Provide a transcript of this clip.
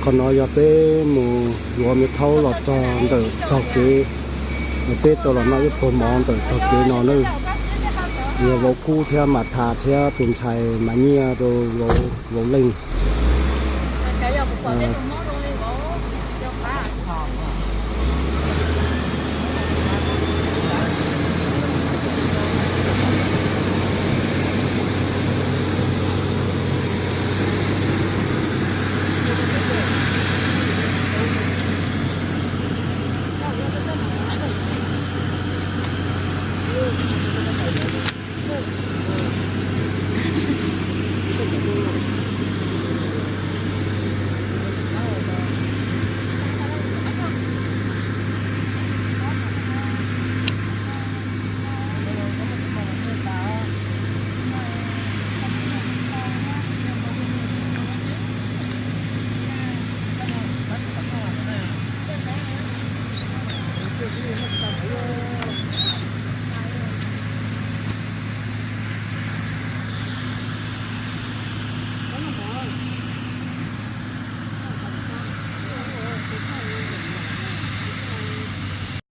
Qhov no yog peb mus yuav me thaub los txog ntawm tog kev, peb tau los noj ib pluag mov ntawm tog kev no na. Yog vauv Kub thiab Mas Thas thiab tus ntxhais Mas Nyiaj rau vauv Leej.